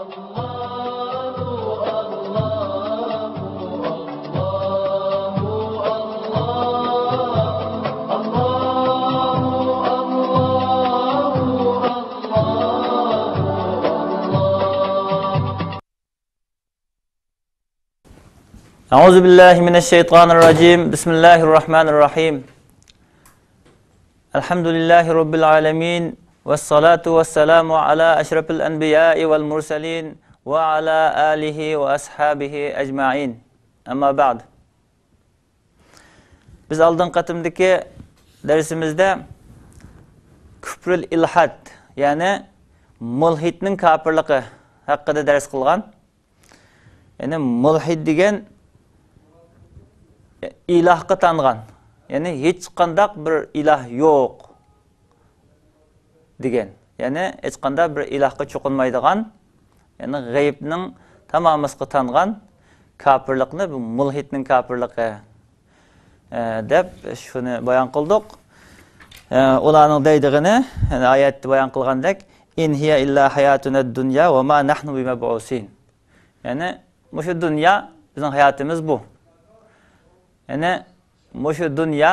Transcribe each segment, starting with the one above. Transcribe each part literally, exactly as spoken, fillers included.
أعوذ بالله من الشيطان الرجيم. بسم الله الرحمن الرحيم. الحمد لله رب العالمين. والصلاة والسلام على أشرف الأنبياء والمرسلين وعلى آله وأصحابه أجمعين. أما بعد. بىز ئالدىنقى قېتىمدىكى دەرسىمىزدە كۇفرۇل ئىلھاد، يەنى مۇلھىدنىڭ كاپىرلىقى ھەققىدە دەرس قىلغان. يەنى مۇلھىد دېگەن ئىلاھقا تانغان، يەنى ھېچقانداق بىر ئىلاھ يوق دېگەن، يەنى ھېچقانداق بىر ئىلاھقا چوقۇنمايدىغان، يەنى غەيىبنىڭ تامامىسىغا تانغان كاپىرلىقنى بۇ مۇلھىدنىڭ كاپىرلىقى، ئە، دەپ شۇنى بايان قىلدۇق. ئە، ئۇلارنىڭ دەيدىغىنى، يەنى ئايەتتە بايان قىلغاندەك، «إن هي إلا حياتنا الدنيا وما نحن بمبعوثين.» يەنى مۇشۇ دۇنيا بىزنىڭ ھاياتىمىز بۇ. يەنى مۇشۇ دۇنيا،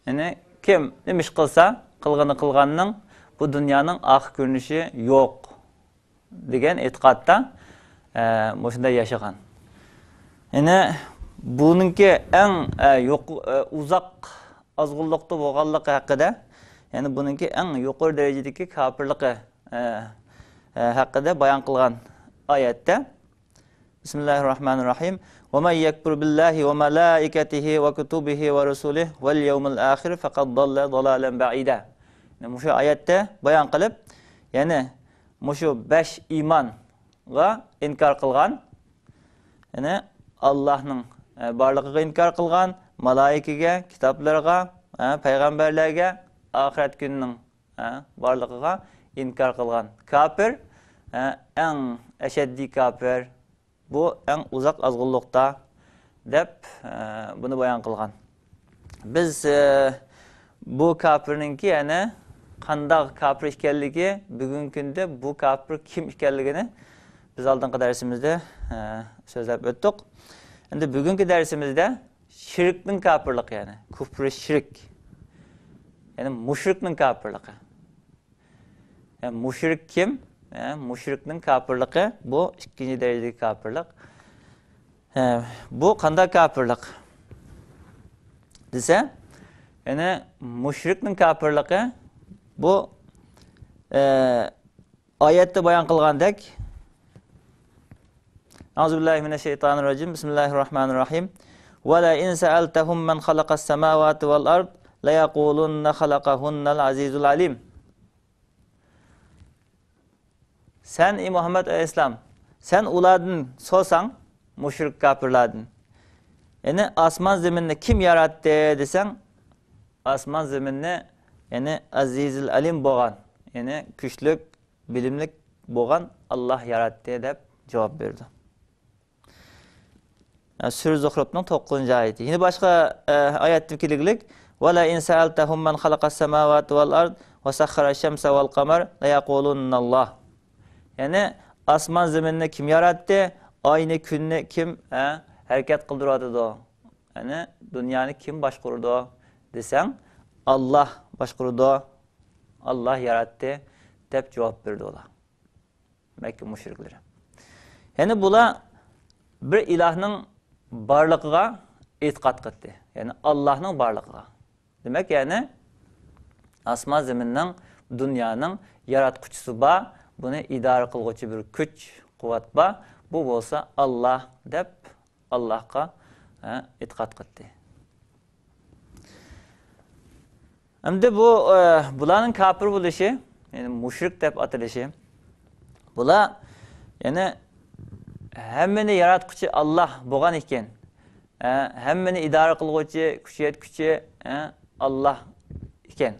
يەنى كىم نېمە ئىش قىلسا، قىلغىنى قىلغاننىڭ، بۇ دۇنيانىڭ ئاخىر كۆرۈنۈشى يوق دېگەن ئېتىقادتا، ئە، مۇشۇنداق ياشىغان. يەنى بۇنىڭكى ئەڭ، ئە، يۇق-، ئە، ئۇزاق ئازغۇنلۇقتا بولغانلىقى ھەققىدە، يەنى بۇنىڭكى ئەڭ يۇقىرى دەرىجىدىكى كاپىرلىقى، ئە، ئە، ھەققىدە بايان قىلغان ئايەتتە، بسم الله الرحمن الرحيم. ومن يكفر بالله وملائكته وكتبه ورسله واليوم الآخر فقد ضل ضلالا بعيدا. مۇشۇ ئايەتتە بايان قىلىپ، يەنى مۇشۇ بەش ئىمانغا ئىنكار قىلغان، يەنى ئاللاھنىڭ، ئە، بارلىقىغا ئىنكار قىلغان، مالائىكىگە، كىتابلارغا، ئە، پەيغەمبەرلەرگە، ئاخىرەت كۈنىنىڭ، ئە، بارلىقىغا ئىنكار قىلغان كاپىر، ئە، ئەڭ ئەشەددىي كاپىر، بۇ ئەڭ ئۇزاق ئازغۇنلۇقتا، دەپ، ئە، بۇنى بايان قىلغان. بىز، ئە، بۇ كاپىرنىڭكى يەنە قانداق كاپىر ئىكەنلىكى، بۈگۈنكى كۈندە بۇ كاپىر كىم ئىكەنلىكىنى بىز ئالدىنقى دەرسىمىزدە، ئە، سۆزلەپ ئۆتتۇق. ئەمدى بۈگۈنكى دەرسىمىزدە شىركنىڭ كاپىرلىقى، يەنى كۇفرى شىرك، يەنى مۇشرىكنىڭ كاپىرلىقى. يەنى مۇشرىك كىم؟ يەنى مۇشرىكنىڭ كاپىرلىقى، بۇ ئىككىنچى دەرىجىدىكى كاپىرلىق. ھە، بۇ قانداق كاپىرلىق دېسە، يەنى مۇشرىكنىڭ كاپىرلىقى بۇ، ئە، ئايەتتە بايان قىلغاندەك، أعوذ بالله من الشيطان الرجيم. بسم الله الرحمن الرحيم. ولئن سألتهم من خلق السماوات والأرض ليقولن خلقهن العزيز العليم. سەن، ئى مۇھەممەد ئەلەيھىسسالام، سەن ئۇلاردىن سورىساڭ، مۇشرىك كاپىرلاردىن، يەنى ئاسمان زېمىننى كىم ياراتتى دېسەڭ، ئاسمان زېمىننى، يەنى ئەزىزىل ئەلىم بولغان، يەنى كۈچلۈك، بىلىملىك بولغان ئاللاھ ياراتتى دەپ جاۋاب بېرىدۇ. سۈرە زۇخرۇفنىڭ توققۇزىنچى ئايىتى. يەنە باشقا، ئە، ئايەتتە كېلىگلىك، ولئن سألتهم من خلق السماوات والأرض وسخر الشمس والقمر ليقولن الله. يەنى ئاسمان زېمىننى كىم ياراتتى؟ ئاينى، كۈننى كىم، ئە، ھەرىكەت قىلدۇرۇۋاتىدۇ؟ يەنى دۇنيانى كىم باشقۇرىدۇ دېسەڭ، ئاللاھ باشقۇرىدۇ، ئاللاھ ياراتتى دەپ جاۋاب بېرىدۇ ئۇلار. مەككە مۇشرىكلىرى. يەنى بۇلار بىر ئىلاھنىڭ بارلىقىغا ئېتىقاد قىلدى. يەنى ئاللاھنىڭ بارلىقىغا. دېمەك، يەنى ئاسمان زېمىننىڭ، دۇنيانىڭ ياراتقۇچىسى بار، بۇنى ئىدارە قىلغۇچى بىر كۈچ، قۇۋۋەت بار. بۇ بولسا ئاللاھ دەپ ئاللاھقا، ھە، ئېتىقاد قىلدى. ئەمدى بۇ، ئە، بۇلارنىڭ كاپىر بولۇشى، يەنى مۇشرىك دەپ ئاتىلىشى، بۇلار، يەنى ھەممىنى ياراتقۇچى ئاللاھ بولغان ئىكەن، ئە، ھەممىنى ئىدارە قىلغۇچى، كۈچ يەتكۈچى، ئە، ئاللاھ ئىكەن.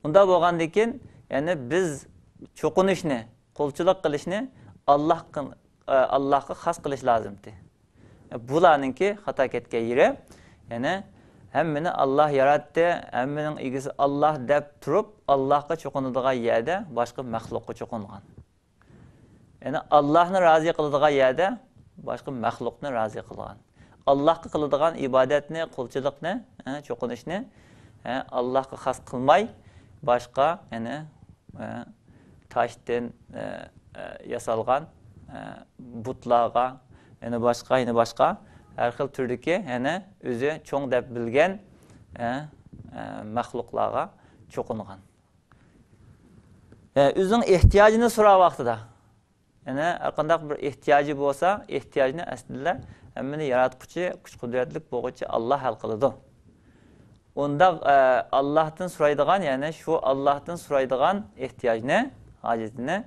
ئۇنداق بولغاندىكىن، يەنى بىز چوقۇنۇشنى، قۇلچىلىق قىلىشنى ئاللاھ قىل-، ئە، ئاللاھقا خاس قىلىش لازىمتى. بۇلارنىڭكى خاتا كەتكەن يېرى، يەنى ھەممىنى ئاللاھ ياراتتى، ھەممىنىڭ ئىگىسى ئاللاھ دەپ تۇرۇپ، ئاللاھقا چوقۇنىدىغان يەردە باشقا مەخلۇققا چوقۇنغان. يەنى ئاللاھنى رازى قىلىدىغان يەردە باشقا مەخلۇقنى رازى قىلغان. ئاللاھقا قىلىدىغان ئىبادەتنى، قۇلچىلىقنى، ھە، چوقۇنۇشنى، ھە، ئاللاھقا خاس قىلماي، باشقا، يەنى، ھە، تاشتىن، ھە، ھە، ياسالغان، ھە، بۇتلارغا، يەنە باشقا، يەنە باشقا ھەر خىل تۈردىكى، يەنە ئۆزى چوڭ دەپ بىلگەن، ھە، ھە، مەخلۇقلارغا چوقۇنغان. ئۆزىنىڭ ئېھتىياجىنى سوراش ۋاقتىدا، يەنى ھەرقانداق بىر ئېھتىياجى بولسا، ئېھتىياجنى ئەسلىدە ھەممىنى ياراتقۇچى، كۈچ-قۇدرەتلىك بولغۇچى ئاللا ھەل قىلىدۇ. ئۇنداق، ئە، ئاللاھتىن سورايدىغان، يەنى شۇ ئاللاھتىن سورايدىغان ئېھتىياجنى، ھاجىتىنى،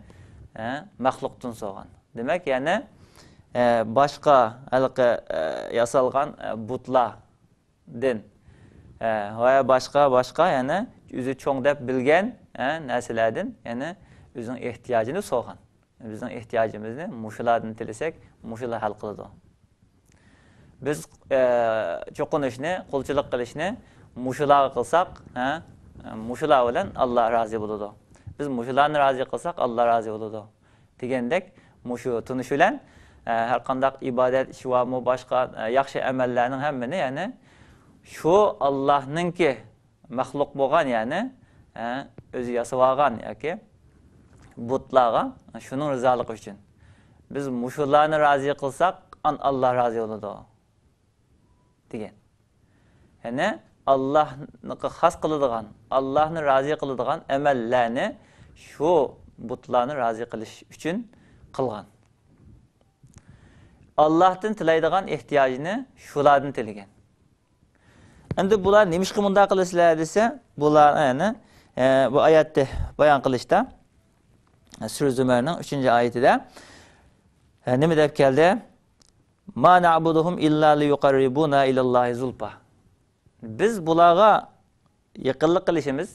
ئە، مەخلۇقتىن سورىغان. دېمەك، يەنى، ئە، باشقا ھېلىقى، ئە، ياسالغان، ئە، بۇتلار دىن، ئە، ۋە باشقا، باشقا، يەنى ئۆزى چوڭ دەپ بىلگەن، ئە، نەرسىلەردىن، يەنى ئۆزىنىڭ ئېھتىياجىنى سورىغان. بىزنىڭ ئېھتىياجىمىزنى مۇشۇلاردىن تىلىسەك، مۇشۇلار ھەل قىلىدۇ. بىز، ئە، چوقۇنۇشنى، قۇلچىلىق قىلىشنى مۇشۇلارغا قىلساق، ھە، مۇشۇلار بىلەن ئاللا رازى بولىدۇ. بىز مۇشۇلارنى رازى قىلساق، ئاللا رازى بولىدۇ. دېگەندەك، مۇشۇ تونۇش بىلەن، ئە، ھەرقانداق ئىبادەت ئىشى بارمۇ، باشقا، ئە، ياخشى ئەمەللەرنىڭ ھەممىنى، يەنى شۇ ئاللاھنىڭكى مەخلۇق بولغان، يەنى، ئە، ئۆزى ياسىۋالغان ياكى بۇتلارغا شۇنىڭ رىزالىقى ئۈچۈن. بىز مۇشۇلارنى رازى قىلساق، ئان-، ئاللا رازى بولىدۇ، دېگەن. يەنى ئاللاھنىڭكى خاس قىلىدىغان، ئاللاھنى رازى قىلىدىغان ئەمەللەرنى شۇ بۇتلارنى رازى قىلىش ئۈچۈن قىلغان. ئاللاھتىن تىلەيدىغان ئېھتىياجىنى شۇلاردىن تىلىگەن. ئەمدى بۇلار نېمىشقا مۇنداق قىلىسىلەر دېسە، بۇلار، يەنى، ئە، بۇ ئايەتتە بايان قىلىشتا، سۈرە زۇمەرنىڭ ئۈچىنچى ئايىتىدە، ئە، نېمە دەپ كەلدى؟ ما نعبدهم إلا ليقربونا إلى الله زلفى. بىز بۇلارغا يېقىنلىق قىلىشىمىز،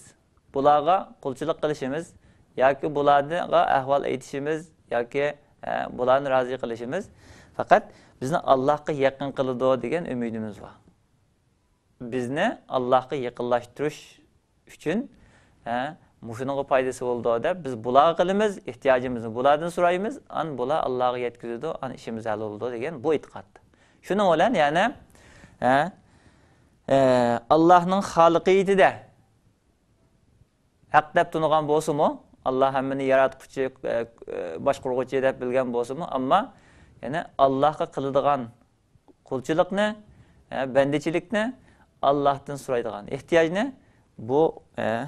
بۇلارغا قۇلچىلىق قىلىشىمىز ياكى بۇلارغا ئەھۋال ئېيتىشىمىز ياكى، ئە، بۇلارنى رازى قىلىشىمىز پەقەت بىزنى ئاللاھقا يېقىن قىلىدۇ دېگەن ئۈمىدىمىز بار. بىزنى ئاللاھقا يېقىنلاشتۇرۇش ئۈچۈن، ھە، مۇشۇنىڭغا پايدىسى بولىدۇ دەپ، بىز بۇلارغا قىلىمىز، ئېھتىياجىمىزنى بۇلاردىن سورايمىز، ئان بۇلار ئاللاغا يەتكۈزىدۇ، ئان ئىشىمىز ھەل بولىدۇ دېگەن بۇ ئېتىقاد. شۇنىڭ بىلەن يەنە، ھە، ئە، ئاللاھنىڭ خالىقىيىتىدە ھەق دەپ تونۇغان بولسىمۇ، ئاللا ھەممىنى ياراتقۇچى، ئە، ئە، باشقۇرغۇچى دەپ بىلگەن بولسىمۇ، ئەمما يەنە ئاللاغا قىلىدىغان قۇلچىلىقنى، ئە، بەندىچىلىكنى ئاللاھتىن سورايدىغان ئېھتىياجنى بۇ، ئە،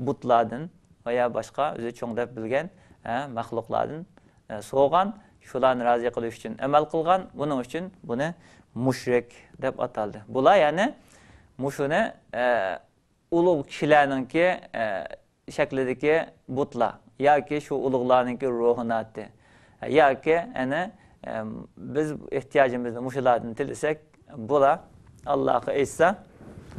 بۇتلاردىن ۋە يا باشقا ئۆزى چوڭ دەپ بىلگەن، ئە، مەخلۇقلاردىن، ئە، سورىغان، شۇلارنى رازى قىلىش ئۈچۈن ئەمەل قىلغان، بۇنىڭ ئۈچۈن بۇنى مۇشرىك دەپ ئاتالدى. بۇلار يەنى مۇشۇنى، ئە، ئۇلۇغ كىشىلەرنىڭكى، ئە، شەكلىدىكى بۇتلار ياكى شۇ ئۇلۇغلارنىڭكى روھىناتى ياكى، يەنى، ئە، بىز ئېھتىياجىمىزنى مۇشۇلاردىن تىلىسەك، بۇلار ئاللاغا ئېيتسا،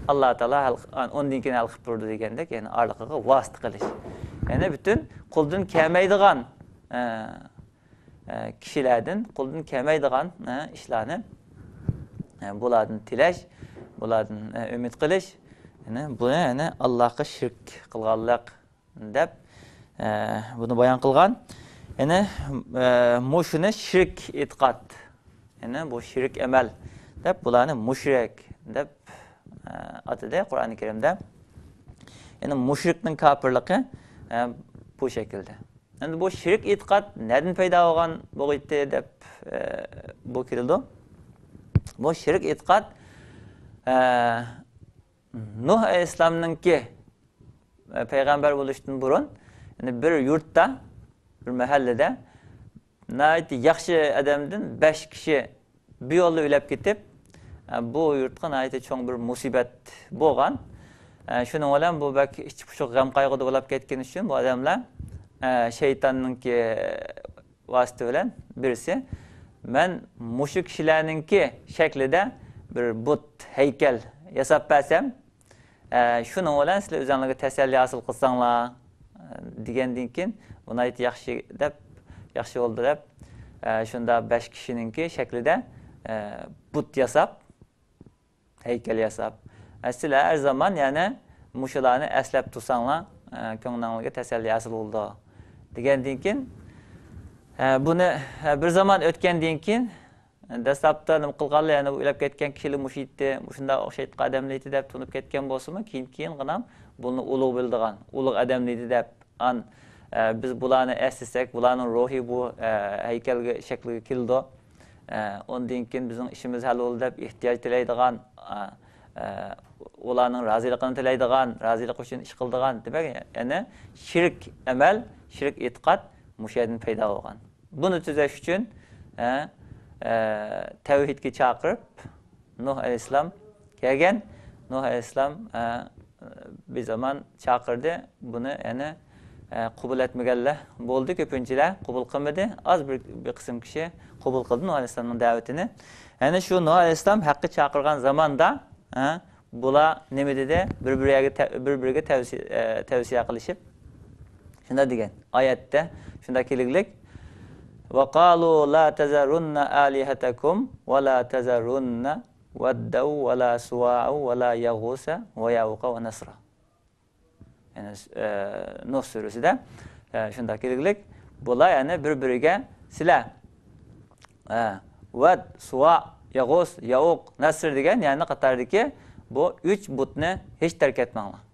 ئاللا تائالا ھەل، ئۇندىن كېيىن ھەل قىلىپ بېرىدۇ دېگەندەك، يەنى ئارىلىقىغا ۋاسىتە قىلىش. يەنى پۈتۈن قولدىن كەلمەيدىغان، ئە، ئە، كىشىلەردىن قولدىن كەلمەيدىغان، ئە، ئىشلارنى، ئە، بۇلاردىن تىلەش، بۇلاردىن، ئە، ئۈمىد قىلىش، يەنى بۇنى، يەنى ئاللاغا شىرك قىلغانلىق دەپ، ئە، بۇنى بايان قىلغان. يەنى، ئە، مۇشۇنى شىرك ئېتىقاد، يەنى بۇ شىرك ئەمەل دەپ، بۇلارنى مۇشرىك دەپ، ئە، ئاتىدى قۇرئانى كەرىمدە. يەنى مۇشرىكنىڭ كاپىرلىقى، ئە، بۇ شەكىلدە. ئەمدى بۇ شىرك ئېتىقاد نەدىن پەيدا بولغان بولغىيتتى دەپ، ئە، بۇ كېلىدۇ. بۇ شىرك ئېتىقاد، ئە، نۇھ ئەلەيھىسسالامنىڭكى، ئە، پەيغەمبەر بولۇشتىن بۇرۇن، يەنى بىر يۇرتتا، بىر مەھەللىدە ناھايىتى ياخشى ئادەمدىن بەش كىشى بىر يوللا ئۆلۈپ كېتىپ، ئە، بۇ يۇرتقا ناھايىتى چوڭ بىر مۇسىبەت بولغان. ئە، شۇنىڭ بىلەن بۇ بەك ئىچى پۇشۇق غەم قايغۇدا بولاپ كەتكەن ئۈچۈن بۇ ئادەملەر، ئە، شەيتاننىڭكى ۋاسىتە بىلەن بىرسى، مەن مۇشۇ كىشىلەرنىڭكى شەكلىدە بىر بۇت ھەيكەل ياساپ بەرسەم، ئە، شۇنىڭ بىلەن سىلەر ئۆزۈڭلارغا تەسەللى ھاسىل قىلساڭلار، ئە، دېگەندىن كېيىن، بۇ ناھايىتى ياخشى دەپ، ياخشى بولدى دەپ، ئە، شۇنداق بەش كىشىنىڭكى شەكلىدە، ئە، بۇت ياساپ، ھەيكەل ياساپ، ئە، سىلەر ھەر زامان يەنە مۇشۇلارنى ئەسلەپ تۇرساڭلار، ئە، كۆڭلۈڭلارگە تەسەللى ھاسىل بولىدۇ، دېگەندىن كېيىن، ئە، بۇنى، ئە، بىر زامان ئۆتكەندىن كېيىن، دەسلەپتە نېمە قىلغانلار، يەنى ئۇ ئۆلۈپ كەتكەن كىشىلا مۇشۇ ئىدى، مۇشۇنداق ئوخشايدىغان ئادەملەر ئىدى دەپ تونۇپ كەتكەن بولسىمۇ، كېيىن، كېيىن غىنام بۇلارنى ئۇلۇغ بىلىدىغان، ئۇلۇغ ئادەملەر ئىدى دەپ، ئان، ئە، بىز بۇلارنى ئەسلىسەك، بۇلارنىڭ روھى بۇ، ئە، ھەيكەلگە، شەكلىگە كېلىدۇ. ئە، ئۇندىن كېيىن بىزنىڭ ئىشىمىز ھەل بولدى دەپ ئېھتىياج تىلەيدىغان، ئە، ئە، ئۇلارنىڭ رازىلىقىنى تىلەيدىغان، رازىلىق ئۈچۈن ئىش قىلىدىغان، دېمەك، يەنى شىرك ئەمەل، شىرك ئېتىقاد مۇشۇ يەردىن پەيدا بولغان. بۇنى تۈزەش ئۈچۈن، ئە، ئە، تەۋھىدكە چاقىرىپ، نۇھ ئەلەيھىسسالام كەلگەن. نۇھ ئەلەيھىسسالام، ئە، بىر زامان چاقىردى. بۇنى يەنى، ئە، قوبۇل ئەتمىگەنلەر بولدى، كۆپىنچىلەر قوبۇل قىلمىدى. ئاز بىر، بىر قىسىم كىشى قوبۇل قىلدى نۇھ ئەلەيھىسسالامنىڭ دەۋىتىنى. يەنى شۇ نۇھ ئەلەيھىسسالام ھەققە چاقىرغان زاماندا، ئە، بۇلار نېمە دېدى؟ بىر-بىرىگە تە-، بىر-بىرىگە تەۋسىيە، ئە، تەۋسىيە قىلىشىپ، شۇنداق دېگەن. ئايەتتە شۇنداق كېلىگلىك، «وقالوا لا تذرن آلهتكم ولا تذرن ودا ولا سواعا ولا يغوث ويعوق ونسرا.» يەنى، ئە، نۇھ سۈرىسىدە، ئە، شۇنداق كېلىگلىك، بۇلار يەنى بىر-بىرىگە سىلە، ئە، ۋەد، سۇۋا، ياغۇس، ياۋۇق، نەسر دېگەن يەنى قاتاردىكى بۇ ئۈچ بۇتنى ھېچ تەرك ئەتمەڭلار.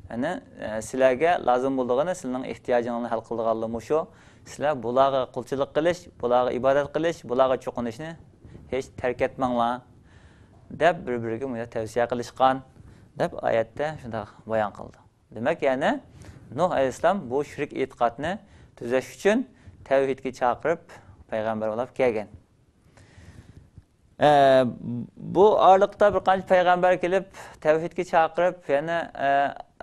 يەنى، ئە، سىلەرگە لازىم بولىدىغىنى، سىلەرنىڭ ئېھتىياجىڭلارنى ھەل قىلىدىغانلىرى مۇشۇ. سىلەر بۇلارغا قۇلچىلىق قىلىش، بۇلارغا ئىبادەت قىلىش، بۇلارغا چوقۇنۇشنى ھېچ تەرك ئەتمەڭلار، دەپ بىر-بىرىگە مۇنداق تەۋسىيە قىلىشقان، دەپ ئايەتتە شۇنداق بايان قىلدى. دېمەك، يەنى نۇھ ئەلەيھىسسالام بۇ شىرك ئېتىقادنى تۈزەش ئۈچۈن تەۋھىدكە چاقىرىپ پەيغەمبەر بولۇپ كەلگەن. ئە، بۇ ئارىلىقتا بىر قانچە پەيغەمبەر كېلىپ، تەۋھىدكە چاقىرىپ، يەنە، ئە،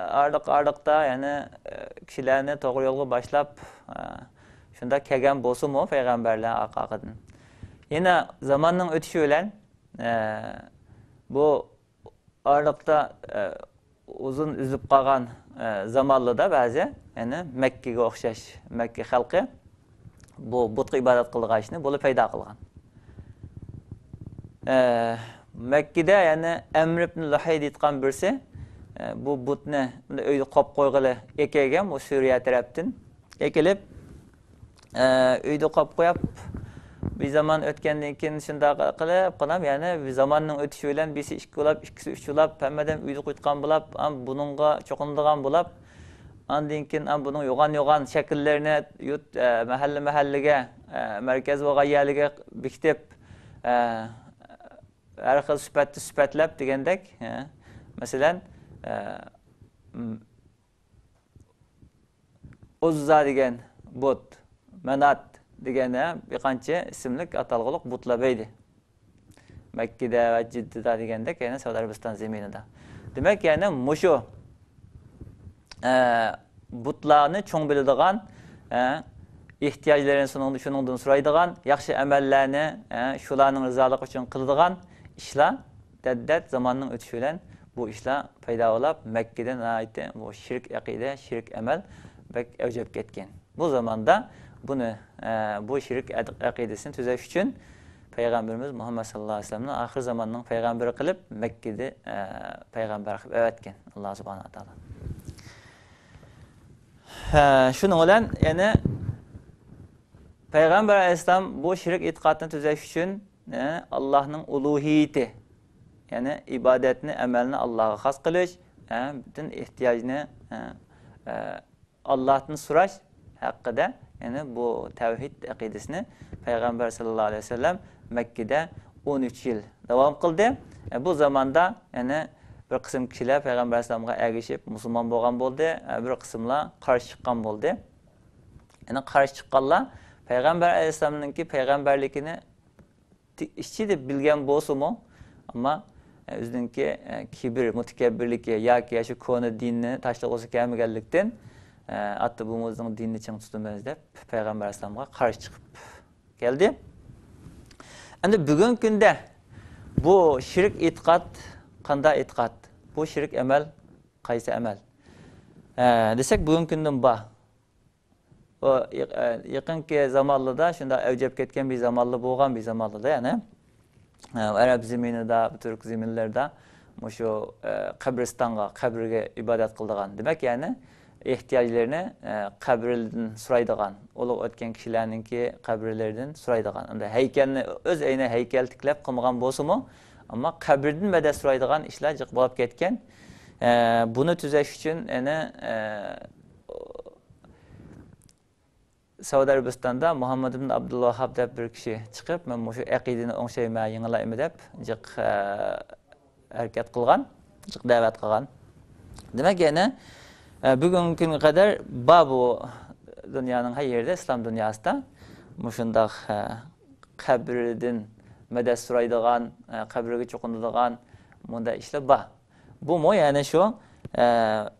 ئارىلىق-ئارىلىقتا يەنە، ئە، كىشىلەرنى توغرا يولغا باشلاپ، ئە، شۇنداق كەلگەن بولسىمۇ پەيغەمبەرلەر ئارقا-ئارقىدىن. يەنە زاماننىڭ ئۆتۈشى بىلەن، ئە، بۇ ئارىلىقتا، ئە، ئۇزۇن ئۈزۈپ قالغان، ئە، زامانلىدا بەزى، يەنى مەككىگە ئوخشاش، مەككە خەلقى بۇ بۇتقا ئىبادەت قىلىدىغان ئىشنى بۇلار پەيدا قىلغان. ئە، مەككىدە، يەنى ئەمر ئىبن لۇھەي دەيدىغان بىرسى، ئە، بۇ بۇتنى ئۆيدە قويۇپ قويغىلى ئەكەلگەن، بۇ سۈرىيە تەرەپتىن ئەكېلىپ، ئە، ئۆيدە قويۇپ قويۇپ، بىر زامان ئۆتكەندىن كېيىن شۇنداق قىلىپ، قىلىپ، يەنى بىر زاماننىڭ ئۆتۈشى بىلەن بىرسى ئىككى بولاپ، ئىككىسى ئۈچ بولاپ، ھەممىدىن ئۆيدە قويۇتقان بولاپ، ئام بۇنىڭغا چوقۇنىدىغان بولاپ، ئاندىن كېيىن ئام بۇنىڭ يوغان-يوغان شەكىللىرىنى يۇرت، ئە، مەھەللە-مەھەللىگە، ئە، مەركەز بولغان يەرلەرگە بېكىتىپ، ئە، ھەر خىل سۈپەتتە سۈپەتلەپ دېگەندەك، ئە، مەسىلەن، ئە، ئۇززا دېگەن بۇت، مەنات دېگەن، ھە، بىر قانچە ئىسىملىك ئاتالغۇلۇق بۇتلار بەيدى. مەككىدە ۋە جىددىدا دېگەندەك، يەنى سەئۇدى ئەرەبىستان زېمىنىدا. دېمەك، يەنى مۇشۇ، ئە، بۇتلارنى چوڭ بىلىدىغان، ئە، ئېھتىياجلىرىنى شۇنىڭ-، شۇنىڭدىن سورايدىغان، ياخشى ئەمەللەرنى، ئە، شۇلارنىڭ رىزالىقى ئۈچۈن قىلىدىغان ئىشلار دەت-دەت زاماننىڭ ئۆتۈشى بىلەن بۇ ئىشلار پەيدا بولاپ، مەككىدە ناھايىتى بۇ شىرك ئەقىدە، شىرك ئەمەل بەك ئەۋج ئېلىپ كەتكەن. بۇ زاماندا بۇنى، ئە، بۇ شىرك ئەد-، ئەقىدىسىنى تۈزەش ئۈچۈن پەيغەمبىرىمىز مۇھەممەد ساللاللاھۇ ئەلەيھى ۋەسەللەمنى ئاخىر زاماننىڭ پەيغەمبىرى قىلىپ، مەككىدە، ئە، پەيغەمبەر قىلىپ ئەۋەتكەن ئاللا سۇبھانەھۇ ۋە تائالا. ھە، شۇنىڭ بىلەن يەنە پەيغەمبەر ئەلەيھىسسالام بۇ شىرك ئېتىقادنى تۈزەش ئۈچۈن، ئە، ئاللانىڭ ئۇلۇھىيىتى، يەنى ئىبادەتنى، ئەمەلنى ئاللاغا خاس قىلىش، ئە، پۈتۈن ئېھتىياجنى، ئە، ئە، ئاللادىن سوراش ھەققىدە، يەنى بۇ تەۋھىد ئەقىدىسىنى پەيغەمبەر ساللاللاھۇ ئەلەيھى ۋەسەللەم مەككىدە ئون ئۈچ يىل داۋام قىلدى. ئە، بۇ زاماندا يەنە بىر قىسىم كىشىلەر پەيغەمبەر ئەلەيھىسسالامغا ئەگىشىپ مۇسۇلمان بولغان بولدى، ئە، بىر قىسىملار قارشى چىققان بولدى. يەنى قارشى چىققانلار پەيغەمبەر ئەلەيھىسسالامنىڭكى پەيغەمبەرلىكىنى تى-، ئىچىدە بىلگەن بولسىمۇ، ئەمما، ئە، ئۆزىنىڭكى، ئە، كىبىر، مۇتەكەببىرلىكى ياكى شۇ كونا دىننى تاشلىغۇسى كەلمىگەنلىكتىن، ئە، ئاتا-بوۋىمىزنىڭ دىنىنى چىڭ تۇتىمىز دەپ پەيغەمبەر ئەلەيھىسسالامغا قارشى چىقىپ كەلدى. ئەمدى بۈگۈنكى كۈندە بۇ شىرك ئېتىقاد قانداق ئېتىقاد؟ بۇ شىرك ئەمەل قايسى ئەمەل؟ ئە، دېسەك، بۈگۈنكى كۈندىمۇ بار. ئۇ يېق-، ئە، يېقىنقى زامانلىدا شۇنداق ئەۋج ئېلىپ كەتكەن بىر زامانلا بولغان، بىر زامانلىدا، يەنى، ئە، ئەرەب زېمىنىدا، تۈرك زېمىنلىرىدا مۇشۇ، ئە، قەبرىستانغا، قەبرىگە ئىبادەت قىلىدىغان. دېمەك، يەنى، ئېھتىياجلىرىنى، ئە، قەبرىدىن سورايدىغان، ئۇلۇغ ئۆتكەن كىشىلەرنىڭكى قەبرىلىرىدىن سورايدىغان. ئەمدى ھەيكەلنى ئۆز ئۆيىنى ھەيكەل تىكلەپ قىلمىغان بولسىمۇ، ئەمما قەبرىدىن مەدەت سورايدىغان ئىشلار جىق بولۇپ كەتكەن. ئە، بۇنى تۈزەش ئۈچۈن يەنە، ئە، سەئۇدى ئەرەبىستاندا مۇھەممەد ئىبن ئابدۇلۋاھاب دەپ بىر كىشى چىقىپ، مەن مۇشۇ ئەقىدىنى ئوڭشايمەن، يېڭىلايمەن دەپ جىق، ئە، ھەرىكەت قىلغان، جىق دەۋەت قىلغان. دېمەك، يەنە، ئە، بۈگۈنكى كۈنگە قەدەر بار بۇ دۇنيانىڭ ھەر يېرىدە، ئىسلام دۇنياسىدا مۇشۇنداق، ئە، قەبرىدىن مەدەت سورايدىغان، ئە، قەبرىگە چوقۇنىدىغان مۇنداق ئىشلار بار. بۇمۇ يەنى شۇ، ئە،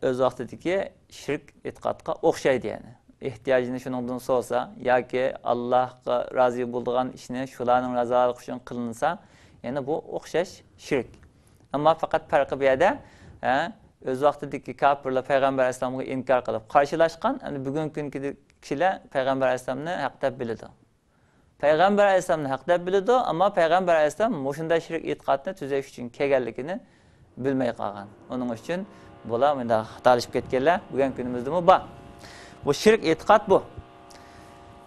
ئۆز ۋاقتىدىكى شىرك ئېتىقادقا ئوخشايدۇ يەنى. ئېھتىياجنى شۇنىڭدىن سورىسا ياكى ئاللاھقا رازى بولىدىغان ئىشنى شۇلارنىڭ رازالىقى ئۈچۈن قىلىنسا، يەنى بۇ ئوخشاش شىرك. ئەمما پەقەت پەرقى بۇ يەردە، ئە، ئۆز ۋاقتىدىكى كاپىرلار پەيغەمبەر ئەلەيھىسسالامغا ئىنكار قىلىپ قارشىلاشقان، ئەمدى بۈگۈنكى كۈنكى كىشىلەر پەيغەمبەر ئەلەيھىسسالامنى ھەق دەپ بىلىدۇ. پەيغەمبەر ئەلەيھىسسالامنى ھەق دەپ بىلىدۇ، ئەمما پەيغەمبەر ئەلەيھىسسالام مۇشۇنداق شىرك ئېتىقادنى تۈزەش ئۈچۈن كەلگەنلىكىنى بىلمەي قالغان. ئۇنىڭ ئۈچۈن بۇلار مۇنداق خاتالىشىپ كەتكەنلەر بۈگۈنكى كۈنىمىزدىمۇ بار. بۇ شىرك ئېتىقاد بۇ.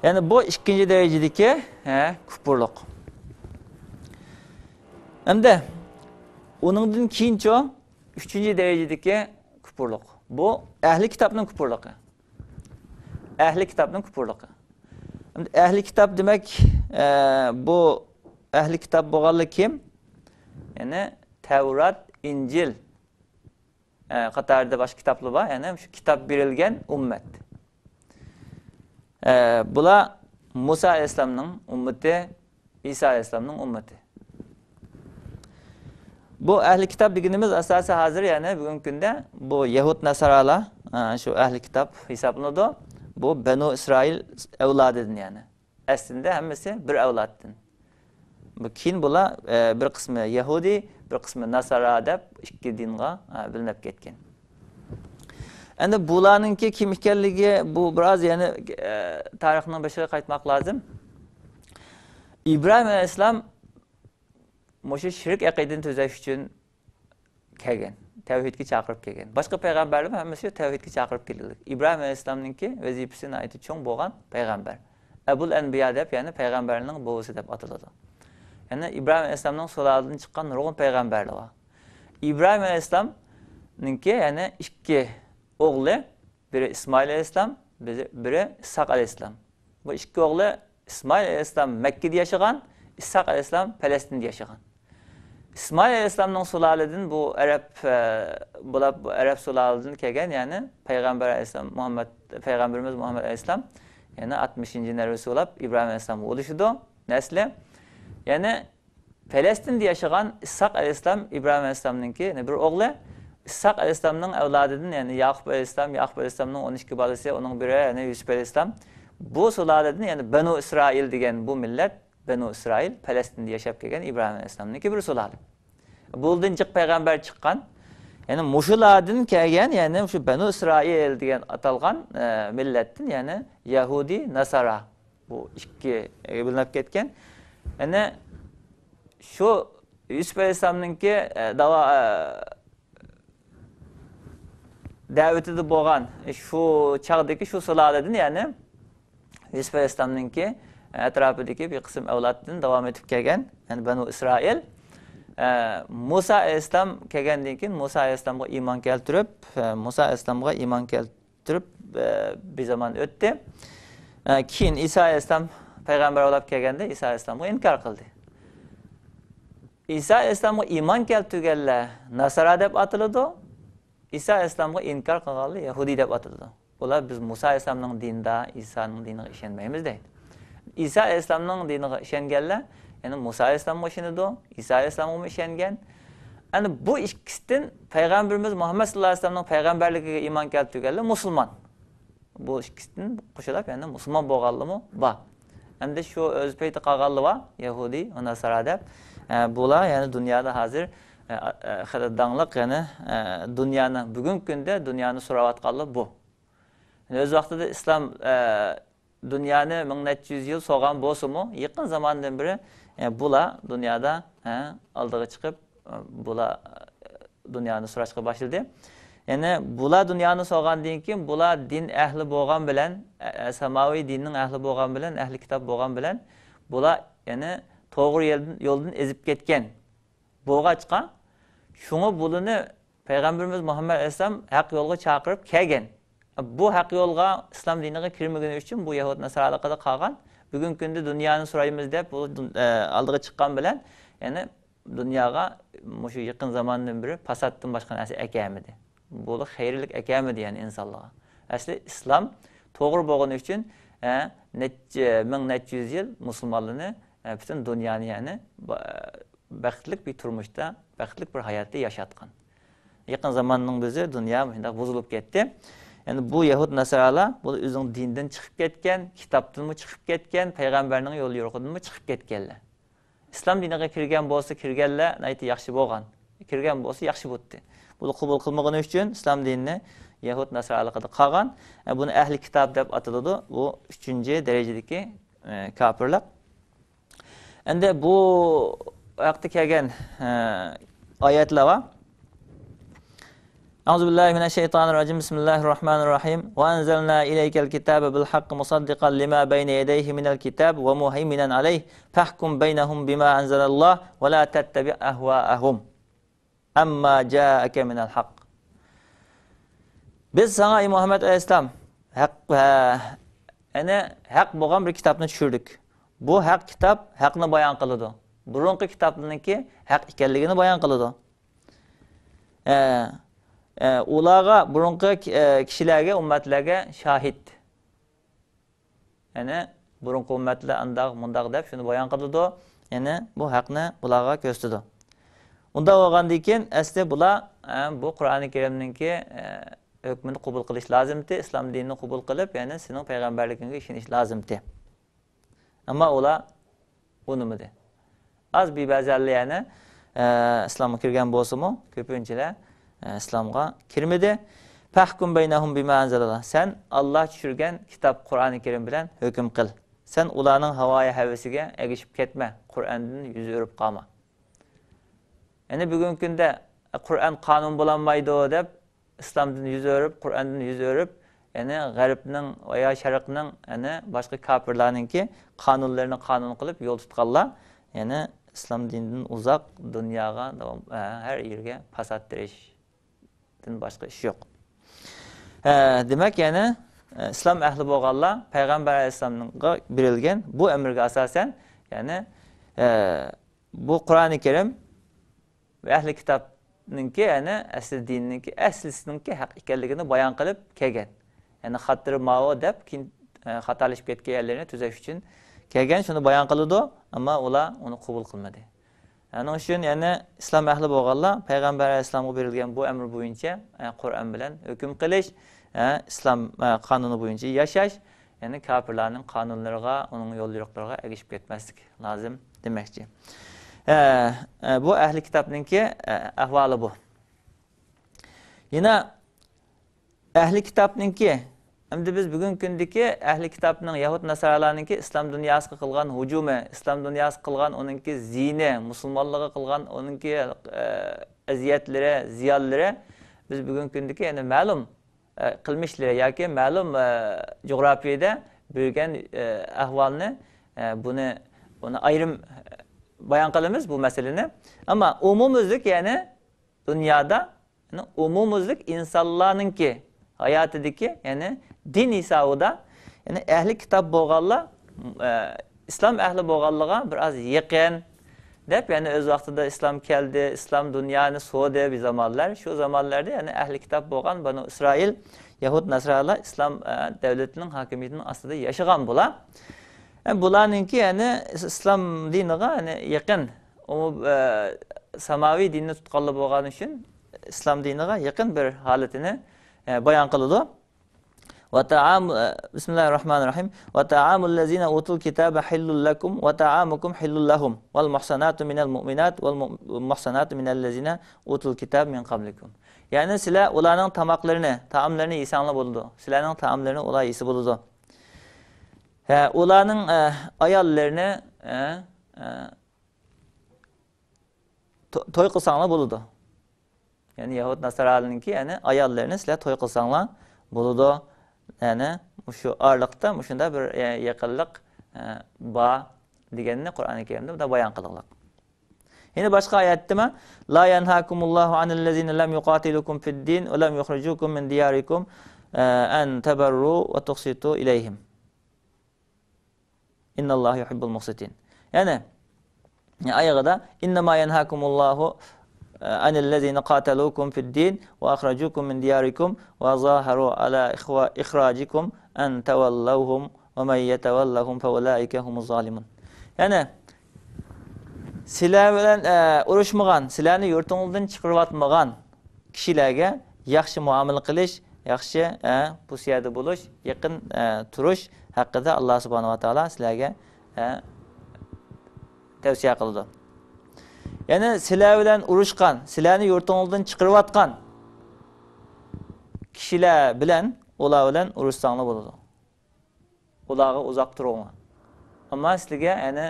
يەنى بۇ ئىككىنچى دەرىجىدىكى، ھە، كۇپۇرلۇق. ئەمدى ئۇنىڭدىن كېيىنچۇ؟ ئۈچىنچى دەرىجىدىكى كۇپۇرلۇق. بۇ ئەھلى كىتابنىڭ كۇپۇرلۇقى. ئەھلى كىتابنىڭ كۇپۇرلۇقى. ئەھلى كىتاب دېمەك، ئە، بۇ ئەھلى كىتاب بولغانلار كىم؟ يەنى تەۋرات، ئىنجىل، ئە، قاتارىدا باشقا كىتابلار بار. يەنى شۇ كىتاب بېرىلگەن ئۈممەت. ئە، بۇلار مۇسا ئەلەيھىسسالامنىڭ ئۈممىتى، ئىسا ئەلەيھىسسالامنىڭ ئۈممىتى. بۇ ئەھلى كىتاب دېگىنىمىز ئاساسى ھازىر، يەنى بۈگۈنكى كۈندە بۇ يەھۇد ناسارالار، ئە، شۇ ئەھلى كىتاب ھېسابلىنىدۇ. بۇ بەنۇ ئىسرائىل ئەۋلادىدىن، يەنى ئەسلىدە ھەممىسى بىر ئەۋلادتىن. بۇ كېيىن بۇلار، ئە، بىر قىسمى يەھۇدىي، بىر قىسمى ناسارا دەپ ئىككى دىنغا، ئە، بۆلۈنۈپ كەتكەن. ئەمدى بۇلارنىڭكى كىم ئىكەنلىكى، بۇ بىراز يەنە، ئە، تارىخنىڭ بېشىغا قايتماق لازىم. ئىبراھىم ئەلەيھىسسالام مۇشۇ شىرك ئەقىدىنى تۈزەش ئۈچۈن كەلگەن، تەۋھىدكە چاقىرىپ كەلگەن. باشقا پەيغەمبەرلەرمۇ ھەممىسى تەۋھىدكە چاقىرىپ كېلىدۇ. ئىبراھىم ئەلەيھىسسالامنىڭكى ۋەزىپىسى ناھايىتى چوڭ بولغان پەيغەمبەر. ئەبۇل ئەنبىيا دەپ، يەنى پەيغەمبەرنىڭ بوۋىسى دەپ ئاتىلىدۇ. يەنى ئىبراھىم ئەلەيھىسسالامنىڭ سۇلالىدىن چىققان نۇرغۇن پەيغەمبەرلەر بار. ئىبراھىم ئەلەيھىسسالامنىڭكى يەنى ئىككى ئوغلى، بىرى ئىسمائىل ئەلەيھىسسالام، بىرى، بىرى ئىسھاق ئەلەيھىسسالام. بۇ ئىككى ئوغلى ئىسمائىل ئەلەيھىسسالام مەككىدە ياشىغان، ئىسھاق ئەلەيھىسسالام پەلەستىندە ياشىغان. ئىسمائىل ئەلەيھىسسالامنىڭ سۇلالىدىن بۇ ئەرەب، ئە، بۇلار بۇ ئەرەب سۇلالىدىن كەلگەن، يەنى پەيغەمبەر ئەلەيھىسسالام، مۇھەممەد، پەيغەمبىرىمىز مۇھەممەد ئەلەيھىسسالام، يەنى ئاتمىشىنچى نەۋرىسى بولاپ ئىبراھىم ئەلەيھىسسالامغا ئۇلىشىدۇ، نەسلى. يەنى پەلەستىندە ياشىغان ئىسھاق ئەلەيھىسسالام ئىبراھىم ئەلەيھىسسالامنىڭكى يەنە بىر ئوغلى. ئىسھاق ئەلەيھىسسالامنىڭ ئەۋلادىدىن، يەنى ياقۇپ ئەلەيھىسسالام، ياقۇپ ئەلەيھىسسالامنىڭ ئون ئىككى بالىسى، ئۇنىڭ بىرى يەنى يۈسۈپ ئەلەيھىسسالام. بۇ سۇلالىدىن، يەنى بەنۇ ئىسرائىل دېگەن بۇ مىللەت، بەنۇ ئىسرائىل، پەلەستىندە ياشاپ كەلگەن ئىبراھىم ئەلەيھىسسالامنىڭكى بىر سۇلالە. بۇلدىن جىق پەيغەمبەر چىققان. يەنى مۇشۇلاردىن كەلگەن، يەنى شۇ بەنۇ ئىسرائىل دېگەن ئاتالغان، ئە، مىللەتتىن، يەنى يەھۇدىي، ناسارا. بۇ ئىككى، ئە، بۆلۈنۈپ كەتكەن. يەنى شۇ يۈسۈپ ئەلەيھىسسالامنىڭكى، ئە، داۋا-، ئە، دەۋىتىدە بولغان شۇ چاغدىكى شۇ سۇلالىدىن، يەنى يۈسۈپ ئەلەيھىسسالامنىڭكى ئەتراپىدىكى بىر قىسىم ئەۋلادتىن داۋام ئېتىپ كەلگەن، يەنى بەنۇ ئىسرائىل. ئە، مۇسا ئەلەيھىسسالام كەلگەندىن كېيىن مۇسا ئەلەيھىسسالامغا ئىمان كەلتۈرۈپ، ئە، مۇسا ئەلەيھىسسالامغا ئىمان كەلتۈرۈپ، ئە، بىر زامان ئۆتتى. ئە، كېيىن ئىسا ئەلەيھىسسالام پەيغەمبەر بولاپ كەلگەندە ئىسا ئەلەيھىسسالامغا ئىنكار قىلدى. ئىسا ئەلەيھىسسالامغا ئىمان كەلتۈرگەنلەر ناسارا دەپ ئاتىلىدۇ. ئىسا ئەلەيھىسسالامغا ئىنكار قىلغانلار يەھۇدىي دەپ ئاتىلىدۇ. ئۇلار، «بىز مۇسا ئەلەيھىسسالامنىڭ دىنىدا، ئىسانىڭ دىنىغا ئىشەنمەيمىز» دەيدۇ. ئىسا ئەلەيھىسسالامنىڭ دىنىغا ئىشەنگەنلەر، يەنى مۇسا ئەلەيھىسسالامغا ئىشىنىدۇ، ئىسا ئەلەيھىسسالامغىمۇ ئىشەنگەن. ئەنە بۇ ئىككىسىدىن پەيغەمبىرىمىز مۇھەممەد ساللاللاھۇ ئەلەيھى ۋەسەللەمنىڭ پەيغەمبەرلىكىگە ئىمان كەلتۈرگەنلەر مۇسۇلمان. بۇ ئىككىسىدىن قوشۇلۇپ، يەنى مۇسۇلمان بولغانلىرىمۇ بار. ئەمدى شۇ ئۆز پېيىدا قالغانلار بار، يەھۇدىي ۋە ناسارا دەپ. ئە، بۇلار يەنى دۇنيادا ھازىر، ئە، ئە، خېلى داڭلىق، يەنى، ئە، دۇنيانى، بۈگۈنكى كۈندە دۇنيانى سوراۋاتقانلار بۇ. يەنى ئۆز ۋاقتىدا ئىسلام، ئە، دۇنيانى مىڭ نەچچە يۈز يىل سورىغان بولسىمۇ، يېقىن زاماندىن بېرى، ئە، بۇلار دۇنيادا، ئە، ئالدىغا چىقىپ، ئە، بۇلار، ئە، دۇنيانى سوراشقا باشلىدى. يەنى بۇلار دۇنيانى سورىغاندىن كېيىن، بۇلار دىن ئەھلى بولغان بىلەن، ئە، ئە، ساماۋىي دىننىڭ ئەھلى بولغان بىلەن، ئەھلى كىتاب بولغان بىلەن، بۇلار يەنى توغرا يولدىن، يولدىن ئېزىپ كەتكەن بولغاچقا، شۇڭا بۇلىنى پەيغەمبىرىمىز مۇھەممەد ئەلەيھىسسالام ھەق يولغا چاقىرىپ كەلگەن. بۇ ھەق يولغا، ئىسلام دىنىغا كىرمىگىنى ئۈچۈن بۇ يەھۇد ناسارالىقىدا قالغان. بۈگۈنكى كۈندە دۇنيانى سورايمىز دەپ، بۇ دۇن-، ئە، ئالدىغا چىققان بىلەن، يەنى دۇنياغا مۇشۇ يېقىن زاماندىن بېرى پاساتتىن باشقا نەرسە ئەكەلمىدى. بۇ خەيرلىك ئەكەلمىدى، يەنى ئىنسانلارغا. ئەسلى ئىسلام توغرا بولغىنى ئۈچۈن، ئە، نەچچە مىڭ، نەچچە يۈز يىل مۇسۇلمانلارنى، ئە، پۈتۈن دۇنيانى، يەنى، با-، بەختلىك بىر تۇرمۇشتا، بەختلىك بىر ھاياتتا ياشاتقان. يېقىن زاماننىڭ ئۆزى دۇنيا مۇشۇنداق بۇزۇلۇپ كەتتى. يەنى بۇ يەھۇد ناسارالار، بۇ ئۆزىنىڭ دىنىدىن چىقىپ كەتكەن، كىتابتىنمۇ چىقىپ كەتكەن، پەيغەمبەرنىڭ يول يورۇقىدىنمۇ چىقىپ كەتكەنلەر. ئىسلام دىنىغا كىرگەن بولسا، كىرگەنلەر ناھايىتى ياخشى بولغان. كىرگەن بولسا ياخشى بوپتۇ. بۇنى قوبۇل قىلمىغىنى ئۈچۈن ئىسلام دىنىنى يەھۇد ناسرانىلىقىدا قالغان. ئە، بۇنى ئەھلى كىتاب دەپ ئاتىلىدۇ. بۇ ئۈچىنچى دەرىجىدىكى، ئە، كاپىرلىق. ئەندى بۇ ھەقتە كەلگەن، ئە، ئايەتلەر بار. أعوذ بالله من الشيطان الرجيم. بسم الله الرحمن الرحيم. وأنزلنا إليك الكتاب بالحق مصدقا لما بين يديه من الكتاب ومهيمنا عليه فاحكم بينهم بما أنزل الله ولا تتبع أهواءهم عما جاءك من الحق. بىز ساڭا، ئەي مۇھەممەد ئەلەيھىسسالام، ھەق، ھە، يەنى ھەق بولغان بىر كىتابنى چۈشۈردۇق. بۇ ھەق كىتاب ھەقنى بايان قىلىدۇ. بۇرۇنقى كىتابنىڭكى ھەق ئىكەنلىكىنى بايان قىلىدۇ. ئە، ئە، ئۇلارغا، بۇرۇنقى، ئە، كىشىلەرگە، ئۈممەتلەرگە شاھىت. يەنى بۇرۇنقى ئۈممەتلەر ئانداق، مۇنداق دەپ شۇنى بايان قىلىدۇ. يەنى بۇ ھەقنى بۇلارغا كۆرسىتىدۇ. ئۇنداق بولغاندىن كېيىن ئەسلى بۇلار، ئە، بۇ قۇرئانى كەرىمنىڭكى، ئە، ھۆكمىنى قوبۇل قىلىش لازىمتى، ئىسلام دىنىنى قوبۇل قىلىپ، يەنى سېنىڭ پەيغەمبەرلىكىڭگە ئىشىنىش لازىمتى. ئەمما ئۇلار ئۇنىمىدى. ئاز بىر بەزەنلەر يەنە، ئە، ئىسلامغا كىرگەن بولسىمۇ، كۆپىنچىلەر، ئە، ئىسلامغا كىرمىدى. فاحكم بينهم بما أنزل الله. سەن ئاللا چۈشۈرگەن كىتاب قۇرئانى كەرىم بىلەن ھۆكۈم قىل. سەن ئۇلارنىڭ ھاۋايى ھەۋىسىگە ئەگىشىپ كەتمە، قۇرئاندىن يۈز ئۆرۈپ قالما. يەنى بۈگۈنكى كۈندە، ئە، قۇرئان قانۇن بولالمايدۇ دەپ، ئىسلامدىن يۈز ئۆرۈپ، قۇرئاندىن يۈز ئۆرۈپ، يەنى غەربنىڭ ۋە يا شەرقنىڭ، يەنى باشقا كاپىرلارنىڭكى قانۇنلىرىنى قانۇن قىلىپ يول تۇتقانلار، يەنى ئىسلام دىنىدىن ئۇزاق، دۇنياغا داۋام، ھە، ھەر يەرگە پاسات تېرىشتىن باشقا ئىش يوق. ھە، دېمەك، يەنى، ئە، ئىسلام ئەھلى بولغانلار پەيغەمبەر ئەلەيھىسسالامغا بېرىلگەن بۇ ئەمرگە ئاساسەن، يەنى، ئە، بۇ قۇرئانى كەرىم ۋە ئەھلى كىتابنىڭكى، يەنى ئەسلى دىننىڭكى، ئەسلىسىنىڭكى ھەق ئىكەنلىكىنى بايان قىلىپ كەلگەن. يەنى خاتىرى ماۋۇ دەپ كېيىن، ئە، خاتالىشىپ كەتكەن يەرلىرىنى تۈزەش ئۈچۈن كەلگەن، شۇنى بايان قىلىدۇ، ئەمما ئۇلار ئۇنى قوبۇل قىلمىدى. ئۇنىڭ ئۈچۈن يەنى ئىسلام ئەھلى بولغانلار پەيغەمبەر ئەلەيھىسسالامغا بېرىلگەن بۇ ئەمر بويىچە، ئە، قۇرئان بىلەن ھۆكۈم قىلىش، ئە، ئىسلام، ئە، قانۇنى بويىچە ياشاش، يەنى كاپىرلارنىڭ قانۇنلىرىغا، ئۇنىڭ يول يورۇقلىرىغا ئەگىشىپ كەتمەسلىك لازىم دېمەكچى. ئە، ئە، بۇ ئەھلى كىتابنىڭكى، ئە، ئەھۋالى بۇ. يەنە ئەھلى كىتابنىڭكى، ئەمدى بىز بۈگۈنكى كۈندىكى ئەھلى كىتابنىڭ، يەھۇد ناسارالارنىڭكى ئىسلام دۇنياسىغا قىلغان ھۇجۇمى، ئىسلام دۇنياسىغا قىلغان ئۇنىڭكى زىيىنى، مۇسۇلمانلارغا قىلغان ئۇنىڭكى، ئە، ئەزىيەتلىرى، زىيانلىرى بىز بۈگۈنكى كۈندىكى، يەنى مەلۇم، ئە، قىلمىشلىرى ياكى مەلۇم، ئە، جۇغراپىيىدە بولغان، ئە، ئەھۋالنى، ئە، بۇنى، بۇنى ئايرىم، ئە، بايان قىلىمىز بۇ مەسىلىنى. ئەمما ئومۇميۈزلۈك، يەنى دۇنيادا، يەنى ئومۇميۈزلۈك ئىنسانلارنىڭكى ھاياتىدىكى، يەنى دىن ھېسابىدا، يەنى ئەھلى كىتاب بولغانلار، ئە، ئىسلام ئەھلى بولغانلىرىغا بىر ئاز يېقىن، دەپ، يەنى ئۆز ۋاقتىدا ئىسلام كەلدى، ئىسلام دۇنيانى سورىدى بىر زامانلار. شۇ زامانلاردا يەنى ئەھلى كىتاب بولغان بەنۇ ئىسرائىل، يەھۇد ناسرانلار ئىسلام، ئە، دۆلىتىنىڭ ھاكىمىيىتىنىڭ ئاستىدا ياشىغان بۇلار. ئە، بۇلارنىڭكى يەنى ئىس-، ئىسلام دىنىغا يەنى يېقىن، ئۇ، ئە، ساماۋىي دىننى تۇتقانلار بولغان ئۈچۈن ئىسلام دىنىغا يېقىن بىر ھالىتىنى، ئە، بايان قىلىدۇ. وطعام، بسم الله الرحمن الرحيم. وطعام الذين أوتوا الكتاب حل لكم وطعامكم حل لهم والمحصنات من المؤمنات والمحصنات من الذين أوتوا الكتاب من قبلكم. يەنى سىلەر ئۇلارنىڭ تاماقلىرىنى، تائاملىرىنى يېسەڭلار بولىدۇ. سىلەرنىڭ تائاملىرىنى ئۇلار يېسە بولىدۇ. ھە، ئۇلارنىڭ، ئە، ئاياللىرىنى، ئە، ئە، تو-، توي قىلساڭلار بولىدۇ. يەنى يەھۇد ناسارانىڭكى، يەنى ئاياللىرىنى سىلەر توي قىلساڭلار بولىدۇ. يەنى مۇشۇ ئارىلىقتا مۇشۇنداق بىر، ئە، يېقىنلىق، ئە، بار دېگەننى قۇرئانى كەرىمدە بۇنداق بايان قىلغانلىق. يەنە باشقا ئايەتتىمۇ؟ لا ينهاكم الله عن الذين لم يقاتلوكم في الدين ولم يخرجوكم من دياركم، ئە، أن تبروا وتقسطوا إليهم. إن الله يحب المقسطين. يەنى، ئايىغىدا، إنما ينهاكم الله عن الذين قاتلوكم في الدين وأخرجوكم من دياركم وظاهروا على إخوا-، إخراجكم أن تولوهم ومن يتولهم فأولئك هم الظالمون. يەنى، سىلەر بىلەن، ئە، ئۇرۇشمىغان، سىلەرنى يۇرتۇڭلاردىن چىقىرىۋاتمىغان كىشىلەرگە ياخشى مۇئامىلە قىلىش، ياخشى، ئە، بۇ يەردە بولۇش، يېقىن، ئە، تۇرۇش ھەققىدە ئاللا سۇبھانەھۇ ۋە تائالا سىلەرگە، ئە، تەۋسىيە قىلىدۇ. يەنى سىلەر بىلەن ئۇرۇشقان، سىلەرنى يۇرتۇڭلاردىن چىقىرىۋاتقان كىشىلەر بىلەن، ئۇلار بىلەن ئۇرۇشساڭلار بولىدۇ. ئۇلارغا ئۇزاق تۇرۇڭلار. ئەمما سىلەرگە، يەنى،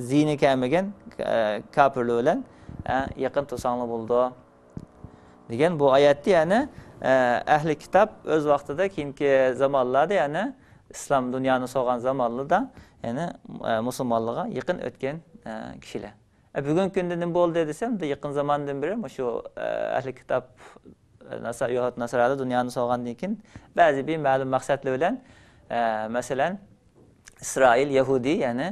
زىيىنى كەلمىگەن، ئە، كاپىرلار بىلەن، ئە، يېقىن تۇرساڭلار بولىدۇ. دېگەن بۇ ئايەتتە، يەنى، ئە، ئەھلى كىتاب ئۆز ۋاقتىدا، كېيىنكى زامانلاردا، يەنى ئىسلام دۇنيانى سورغان زامانلىرىدا، يەنى، ئە، مۇسۇلمانلارغا يېقىن ئۆتكەن، ئە، كىشىلەر. ئە، بۈگۈنكى كۈندە نېمە بولدى دېسەم، يېقىن زاماندىن بېرى مۇشۇ، ئە، ئەھلى كىتاب، ئە، ناسا-، يەھۇد ناسارالار دۇنيانى سورغاندىن كېيىن بەزى بىر مەلۇم مەقسەتلەر بىلەن، ئە، مەسىلەن، ئىسرائىل يەھۇدىي، يەنى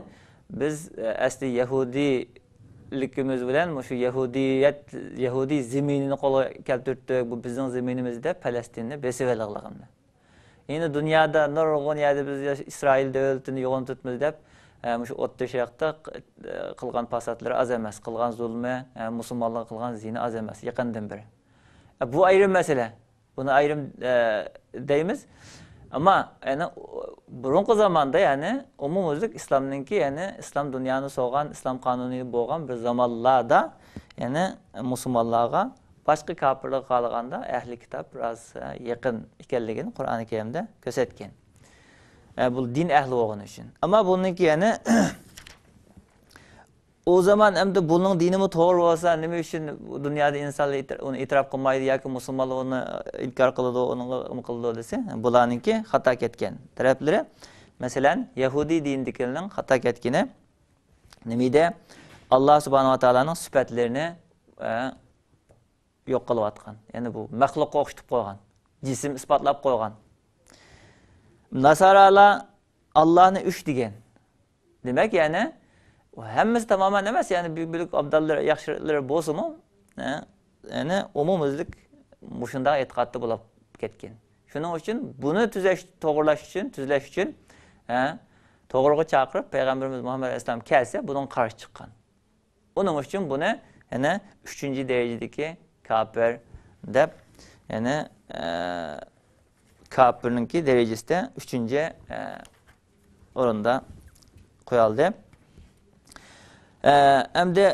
بىز، ئە، ئەسلى يەھۇدىيلىكىمىز بىلەن مۇشۇ يەھۇدىيەت، يەھۇدىي زېمىنىنى قولغا كەلتۈرتتۇق، بۇ بىزنىڭ زېمىنىمىز دەپ پەلەستىننى بېسىۋالغانلىقىنى. يەنە دۇنيادا نۇرغۇن يەردە بىز ياش-، ئىسرائىل دۆلىتىنى يوغىنىتىۋاتىمىز دەپ، ئە، مۇشۇ ئوتتۇرا شەرقتە ق-، قىلغان پاساتلىرى ئاز ئەمەس، قىلغان زۇلمى، ئە، مۇسۇلمانلارغا قىلغان زىيىنى ئاز ئەمەس، يېقىندىن بېرى. ئە، بۇ ئايرىم مەسىلە. بۇنى ئايرىم، ئە، دەيمىز. ئەمما، يەنى، بۇرۇنقى زاماندا، يەنى، ئومۇميۈزلۈك ئىسلامنىڭكى، يەنى، ئىسلام دۇنيانى سورغان، ئىسلام قانۇنى بولغان بىر زامانلاردا، يەنى، مۇسۇلمانلارغا باشقا كاپىرلارغا قارىغاندا ئەھلى كىتاب بىراز، ئە، يېقىن ئىكەنلىكىنى قۇرئانى كەرىمدە كۆرسەتكەن. ئە، بۇ دىن ئەھلى بولغىنى ئۈچۈن. ئەمما بۇنىڭكى يەنە ئۇ زامان ئەمدى بۇنىڭ دىنىمۇ توغرا بولسا، نېمە ئۈچۈن بۇ دۇنيادا ئىنسانلار ئېتىر-، ئۇنى ئېتىراپ قىلمايدۇ ياكى مۇسۇلمانلار ئۇنى ئىنكار قىلىدۇ، ئۇنىڭغا نېمە قىلىدۇ دېسە، بۇلارنىڭكى خاتا كەتكەن تەرەپلىرى. مەسىلەن، يەھۇدىي دىنىدىكىلەرنىڭ خاتا كەتكىنى نېمىدە؟ ئاللا سۇبھانەھۇ ۋە تائالانىڭ سۈپەتلىرىنى، ئە، يوق قىلىۋاتقان. يەنى بۇ مەخلۇققا ئوخشىتىپ قويغان. جىسىم ئىسپاتلاپ قويغان. ناسارالار ئاللانى ئۈچ دېگەن. دېمەك، يەنى ھەممىسى تامامەن ئەمەس، يەنى بۈ-، بۈلۈك ئابداللىرى، ياخشىلىرى بولسىمۇ، ھە، يەنى ئومۇميۈزلۈك مۇشۇنداق ئېتىقادتا بولۇپ كەتكەن. شۇنىڭ ئۈچۈن بۇنى تۈزەش، توغرىلاش ئۈچۈن، تۈزلەش ئۈچۈن، ھە، توغرىغا چاقىرىپ، پەيغەمبىرىمىز مۇھەممەد ئەلەيھىسسالام كەلسە، بۇنىڭغا قارشى چىققان. ئۇنىڭ ئۈچۈن بۇنى يەنە ئۈچىنچى دەرىجىدىكى كاپىر دەپ، يەنى، ئە، كاپىرنىڭكى دەرىجىسىدە ئۈچىنچى، ئە، ئورۇندا قويالدى. ئە، ئەمدى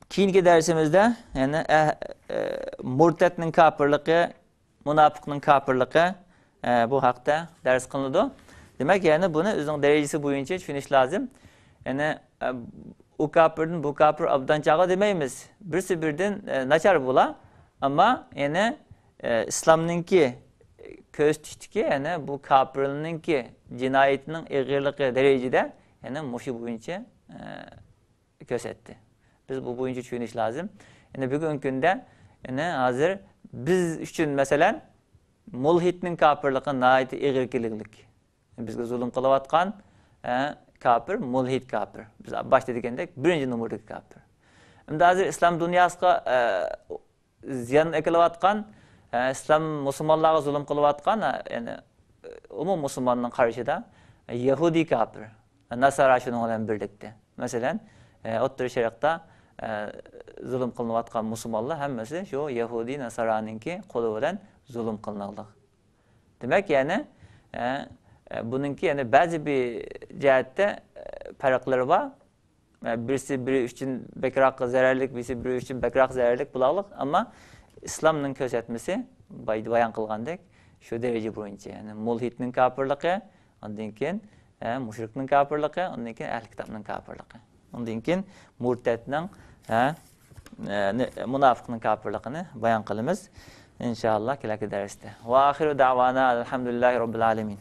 كېيىنكى دەرسىمىزدە يەنە، ئە، ئە، مۇرتەتنىڭ كاپىرلىقى، مۇناپىقنىڭ كاپىرلىقى، ئە، بۇ ھەقتە دەرس قىلىنىدۇ. دېمەك، يەنى بۇنى ئۆزىنىڭ دەرىجىسى بويىچە چۈشىنىش لازىم. يەنى، ئە، ئۇ كاپىردىن بۇ كاپىر ئوبدان چاغى دېمەيمىز. بىرسى بىردىن، ئە، ناچار بولا. ئەمما يەنى، ئە، ئىسلامنىڭكى كۆرسىتىشتىكى، يەنى بۇ كاپىرنىڭكى جىنايىتىنىڭ ئېغىرلىقى دەرىجىدە، يەنى مۇشۇ بويىچە، ئە، كۆرسەتتى. بىز بۇ بويىچە چۈشىنىش لازىم. يەنى بۈگۈنكى كۈندە، يەنى ھازىر بىز ئۈچۈن، مەسىلەن، مۇلھىدنىڭ كاپىرلىقى ناھايىتى ئېغىر كېلىگلىك. بىزگە زۇلۇم قىلىۋاتقان، ئە، كاپىر، مۇلھىد كاپىر. بىز باشتا دېگەندەك، بىرىنچى نومۇردىكى كاپىر. ئەمدى ھازىر ئىسلام دۇنياسىغا، ئە، زىيان ئەكېلىۋاتقان، ئە، ئىسلام مۇسۇلمانلارغا زۇلۇم قىلىۋاتقان، ئە، يەنى، ئە، ئومۇم مۇسۇلماننىڭ قارىشىدا، ئە، يەھۇدىي كاپىر، ناسارا شۇنىڭ بىلەن بىرلىكتە. مەسىلەن، ئە، ئوتتۇرا شەرقتە، ئە، زۇلۇم قىلىنىۋاتقان مۇسۇلمانلار ھەممىسى شۇ يەھۇدىي ناسارانىڭكى قولى بىلەن زۇلۇم قىلىنىۋاتىدۇ. دېمەك، يەنى، ئە، ئە، بۇنىڭكى يەنى بەزى بىر جەھەتتە، ئە، پەرقلىرى بار. ئە، بىرسى بىرى ئۈچۈن بەكرەك زەرەرلىك، بىرسى بىرى ئۈچۈن بەكرەك زەرەرلىك بولاغلىق. ئەمما ئىسلامنىڭ كۆرسەتمىسى باي-، بايان قىلغاندەك شۇ دەرىجە بويىچە، يەنى مۇلھىدنىڭ كاپىرلىقى، ئاندىن كېيىن، ئە، مۇشرىكنىڭ كاپىرلىقى، ئاندىن كېيىن ئەھلى كىتابنىڭ كاپىرلىقى. ئاندىن كېيىن مۇرتەتنىڭ، ھە، ئە، نى-، مۇناپىقنىڭ كاپىرلىقىنى بايان قىلىمىز، ئىنشائاللا، كېلەكى دەرستە. ۋە ئاخىرۇ دەۋانا ئەلھەمدۇلىللاھى رەببىل ئالەمىن.